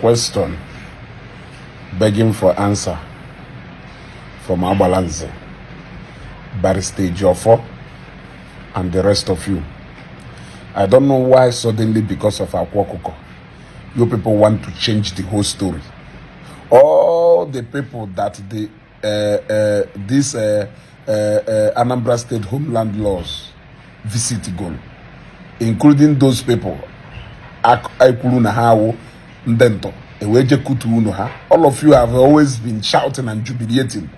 Question begging for answer from Agbalanze, Barrister Ejiofor, and the rest of you. I don't know why suddenly, because of Akwa Okuko, you people want to change the whole story. All the people that the this Anambra State homeland laws visit goal, including those people ekwuru na ha awụ ndị ntọ ewee jekutu unu ha. All of you have always been shouting and jubilating.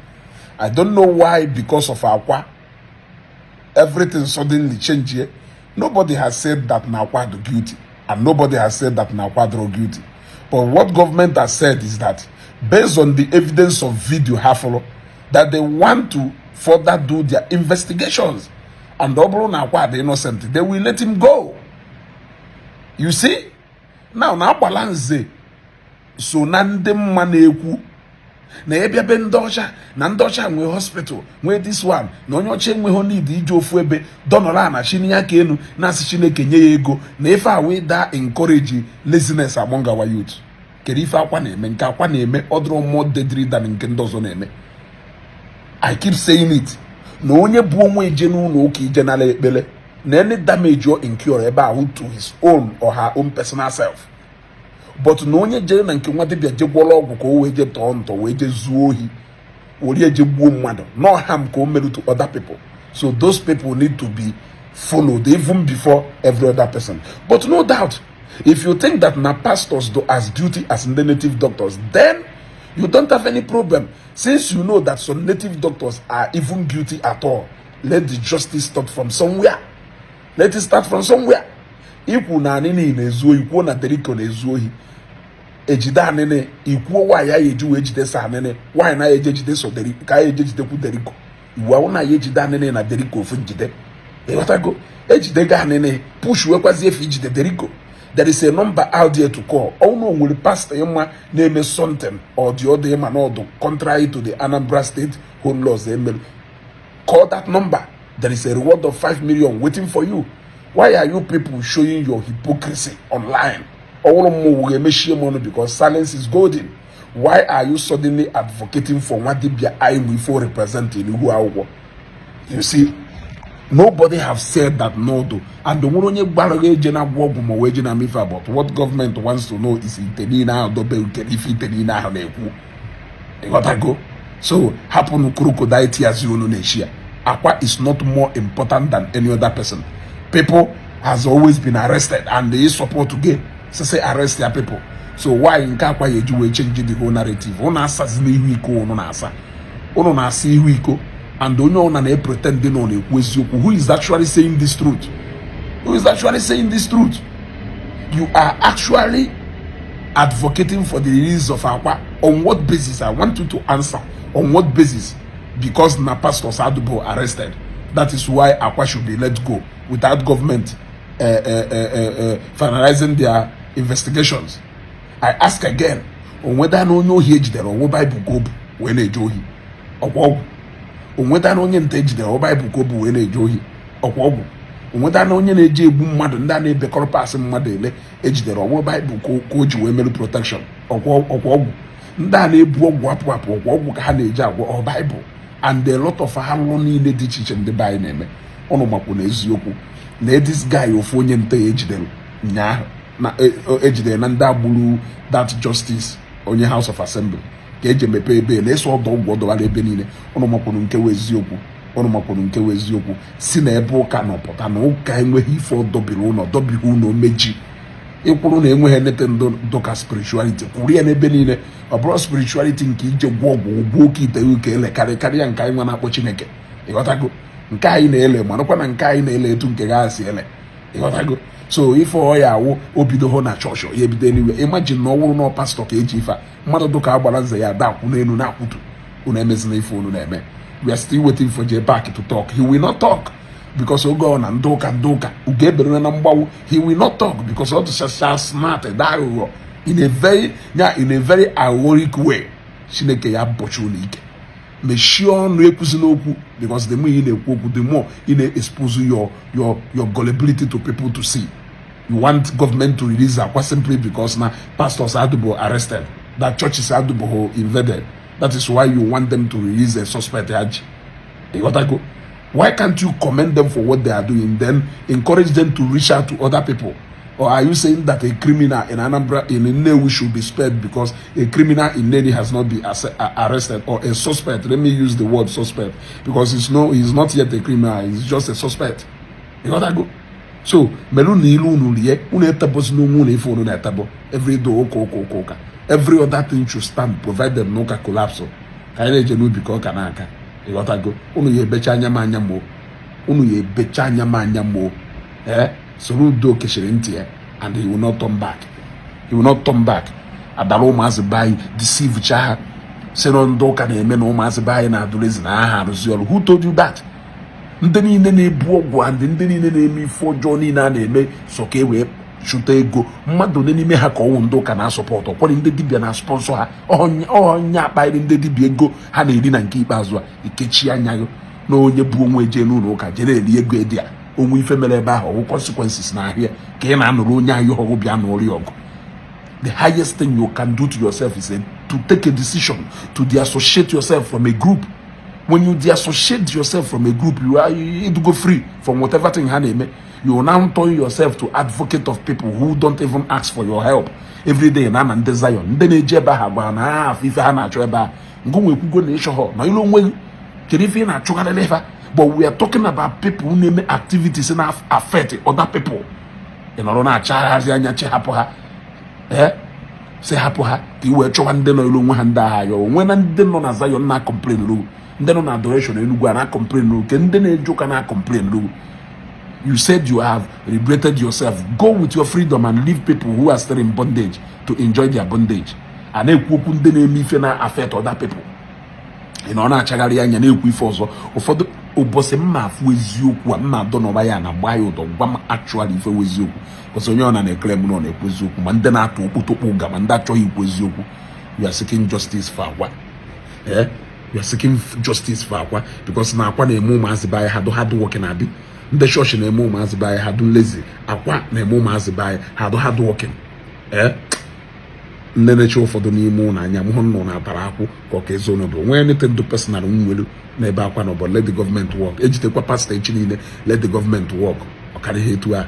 I don't know why, because of Akwa, everything suddenly change here. Nobody has said that na Akwa do guilty and nobody has said that na Akwa do guilty, but what government has said is that based on the evidence of video ha follow, that they want to further do their investigations, and ọ bụrụ na Akwa dị innocent, they will let him go. You see now, na Agbalanze so na ndị mma na-ekwu na ịbịa be ndị ọcha, na ndị ọcha nwee hospital, nwee this one, na onye ọcha enweghị need ije ofu ebe dọnọrọ na chi aka elu na-asị Chineke nye ya ego, na ife a wee da encourage laziness among our youth. Kedu ife Akwa na-eme? Nke Akwa na-eme, ọ dịrọ more deadly than nke ndị ọzọ na-eme. I keep saying it, na onye bụ onwe ije n'ụlọ ụka ije nara ekpere, na any damage o incur ebe ahụ to his own or her own personal self, but na onye jere na nke nwa dibịa je gwọrọ ọgwụ ka o wee je tọọ ntọ, wee je zuo ohi, were je gbuo mmadụ, no harm ka o merụ to other people. So those people need to be followed even before every other person. But no doubt, if you think that na pastors do as duty as the native doctors, then you don't have any problem, since you know that some native doctors are even guilty at all. Let the justice start from somewhere. Let it start from somewhere. Ikwu na anịnị na-ezu ohi, kwuo na Deriko na-ezu ohi, ejide anịnị. Ikwuo nwaanyị ya eji wee jide sa anịnị, nwaanyị na ya eje jide so Deriko, ka ya eje jidekwu Deriko. Iwu ahụ na ya ejide anịnị na Deriko ofu njide, ịghọtago? Ejidego anịnị, push wekwazi efe ijide Deriko. There is a number out there to call. Ọnụ nwere pastor ịma na-eme something or the other, ịma na ọdụ contrary to the Anambra State home laws emere, call that number. There is a reward of 5 million waiting for you. Why are you people showing your hypocrisy online? Ọwụrụ mmụọ ga-emechie m ọnụ, because silence is golden. Why are you suddenly advocating for nwa dibịa anyị nwe ifo represent n'ihu akwụkwọ? You see, nobody have said that no do, and onwere onye gbara gị eje na-agwọ ọgwụ ma wee je na mife. But what government wants to know is ite niile ahụ dobe nke ife ite niile ahụ na-ekwu, ịghọtago? So hapụnụ crocodile tears unu na-echi ya. Akwa is not more important than any other person. People has always been arrested and they support to get say arrest their people. So why nke Akwa ya eji wee change the whole narrative? Unu asazi n'ihu iko unu na-asa, unu na-asa ihu iko, and onye ọna na-pretend na ọ na-ekwu eziokwu. Who is actually saying this truth? Who is actually saying this truth? You are actually advocating for the release of Akwa on what basis? I want you to answer, on what basis? Because na pastors adubo arrested, that is why Akwa should be let go without government finalizing their investigations? I ask again, onweda na onye ohi ejidere ọwụ Baịbụl ka o bu wee na-eje ohi, ọkwa ọgwụ? Onweta na onye nta ejidere ọ Baịbụl ka o bu wee na-eje ohi, ọkwa ọgwụ? Onweta na onye na-eji egbu mmadụ, ndị a na-ebekọrọ pasị mmadụ ele ejidere, ọwụ Baịbụl ka o ji wee merụ protection, ọkwa ọgwụ? Ndị a na-ebu ọgwụ apụ apụ, ọkwa ọgwụ ka ha na-eji agwọ, ọ Baịbụl? And a lot of alụ niile dị iche iche ndị be anyị na-eme, ụnụ makwu na eziokwu na this guy, ofu onye nta ya ejidere nyaahụ na ejidere na ndị agburu that justice, onye House of Assembly, ka eji emepe ebe na-eso ọdọ ọgwụ ọdọbara ebe niile. Ụnụ makwuru nke wụ eziokwu. Ụnụ makwuru nke wụ eziokwu. Si na ebe ụka nọ pụta, na ụka enweghị ife ọdọbiri ụlọ dọbighị ụlọ meji ịkwụrụ na enweghị nete ndụ dụka spirituality kwuru ya n'ebe niile. Ọ bụrụ spirituality nke ije gwọ ọgwụ ụgwọ oke ite ụka ele karị karịa nke anyị nwa na-akpọ Chineke, ịghọtago? Nke anyị na-ele, marakwa na nke anyị na-ele etu nke ga si ele, ịghọtago? So ife ọ ya awụ obido hụ na chọọchị ya ebido eluigwe. Imagine na ọ wụrụ na pastor ka eji ife a mmadụ dụka agbara nze ya ada akwụ n'elu na-akwụtu. Unu emezina ife unu na-eme. We are still waiting for J Park to talk. He will not talk because oge ọ na ndị ụka, ndị ụka ugo ebere na mgbawu. He will not talk because ọ dịchacha smart da aghụghọ in a very ya in a very aghoric way. Chineke ya bọchi unu ike. Mechie ọnụ, ekwuzi n'okwu, because the more ị na-ekwu okwu, the more ị na-expose your gullibility to people to see. You want government to release Akwa simply because na pastors adụbụ arrested, that churches adụbụ invaded. That is why you want them to release a suspect ha ji. Ịghọtago? Why can't you commend them for what they are doing, then encourage them to reach out to other people? Or are you saying that a criminal in Anambra, in Nnewi, should be spared because a criminal in Nnewi has not been arrested, or a suspect? Let me use the word suspect, because it's no, he's not yet a criminal, he's just a suspect. Ịghọtago? So melu na ilu unu rie, unu etabọzi n'onwe unu ife unu na-etabọ every day, ụka, ụka, ụka, ụka. Every other thing should stand, provided na ụka collapse. Ka anyị na-eje n'ubi ka ọ ka na-aka. Ịghọtago? Unu ya ebecha anya m anya mo, unu ya ebecha anya m anya mo. Ee, soro udo kechiri ntị ya, and he will not turn back, he will not turn back. Adara ụmụazị be anyị, deceive cha ha, si na ndị ụka na-eme na ụmụazị be anyị na-adụrezi na ha arụzi ọrụ. Who told you that? Ndị niile na-ebu ọgwụ and ndị niile na-eme ife ọjọọ niile a na-eme so ka e wee chụta ego. Mmadụ ole n'ime ha ka ọnwụ ndị ụka na-asupport? Ọkwari ndị dibịa na sponsor ha. Ọnya akpaịrị ndị dibịa ego ha na-eri na nke ikpeazụ a. Ikechi anya gị na onye bụ onwe jee n'ụlọ ụka jee na-eri ego edi a onwe ife mere ebe ahụ, ọwụ consequences na ahịa ka ị na-anụrụ onye ahụ ọgụ bịa nụrụ ya ọgụ. The highest thing you can do to yourself is to take a decision to deassociate yourself from a group. When you deassociate yourself from a group, you go free from whatever thing ha na-eme. You will now turn yourself to advocate of people who don't even ask for your help. Every day na ndị Zion, ndị na-eji ebe ha gwara na ha afọ ife ha na-achọ ebe a ngụ nwekwugo na ịchọ ha na ilu onwe gị. Kedu ife ị na-achụgharịrị ife? But we are talking about people na-eme activities na affect other people. Ị nọrọ na-achagharị anya, chi hapụ ha, ee, si hapụ ha ka i wee chọwa ndị nọ ilu onwe ha, ndị agha ya onwe na ndị nọ na Zion na complain ru, ndị nọ na adoration Enugu a na complain ru, ke ndị na-eje ụka na complain ru. You said you have liberated yourself. Go with your freedom and leave people who are still in bondage to enjoy their bondage. A na-ekwu okwu ndị na-eme ife na affect other people, ị nọ na-achagharị anya na-ekwu ife ọzọ. Ụfọdụ ụbọchị mma afụ eziokwu a mma adọ n'ọba ya na gbaa ya ụdọ gwa m actually ife wụ eziokwu, kwụsị onye ọ na na-ekele m na ọ na-ekwu eziokwu, ma ndị na-atụ okpotokpo ụga, ma ndị achọghị ikwu eziokwu. You are seeking justice for Akwa, eh? You are seeking justice for Akwa because na Akwa na-eme ụmụazị be anyị ha dụ hard working, abi ndị chọọchị na-eme ụmụazị be anyị ha dụ lazy. Akwa na-eme ụmụazị be anyị ha dụ hard working, eh? Nnenecha ụfọdụ n'ime ụlọ anya m hụ nnụ na-atara akwụ ka ọ ka ezi ụnụ bụ nwee anything do personal m nwere n'ebe Akwa nọ. But let the government work. Ejitekwa pastọ echi niile. Let the government work. Ọ karịghị etu a.